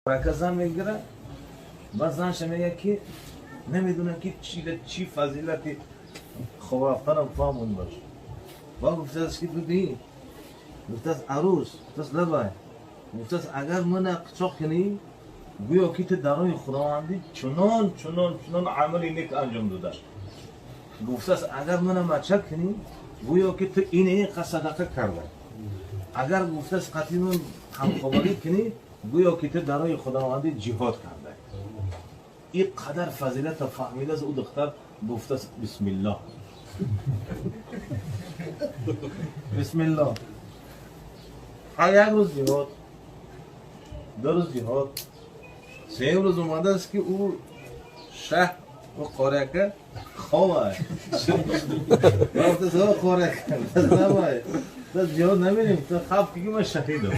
Рака зан мегира, баъд занша мега, ки намедонам, ки чи фазилати хоб рафтанам фаҳмон бош. Ба гуфтааст, ки бибин, гуфтааст, арӯс, гуфтааст, лабай, гуфтааст, агар мана қичоқ кунӣ, гӯё ки ту дар роҳи Худовандӣ чунон, чунон, чунон амали нек анҷом дода. Гуфтааст, агар мана мачак кунӣ, гӯё ки ту ин қа садақа карда. Агар, гуфтааст, қатъи ман ҳамхобагӣ кунӣ, гӯё ки ту дар роҳи Худовандӣ ҷиҳод карда. Ин қадар фазилата фаҳмидааст ӯ духтар, гуфтааст: «Бисмиллоҳ, бисмиллоҳ». Ҳар як рӯз ҷиҳод, 2 рӯз ҷиҳод, сеюм рӯз омадааст, ки ӯ шаҳ, ӯ қорияка хова. Гуфтааст: «О қорияка, давай, ҷиҳод намерем, ту хаб ки ман шаҳидам».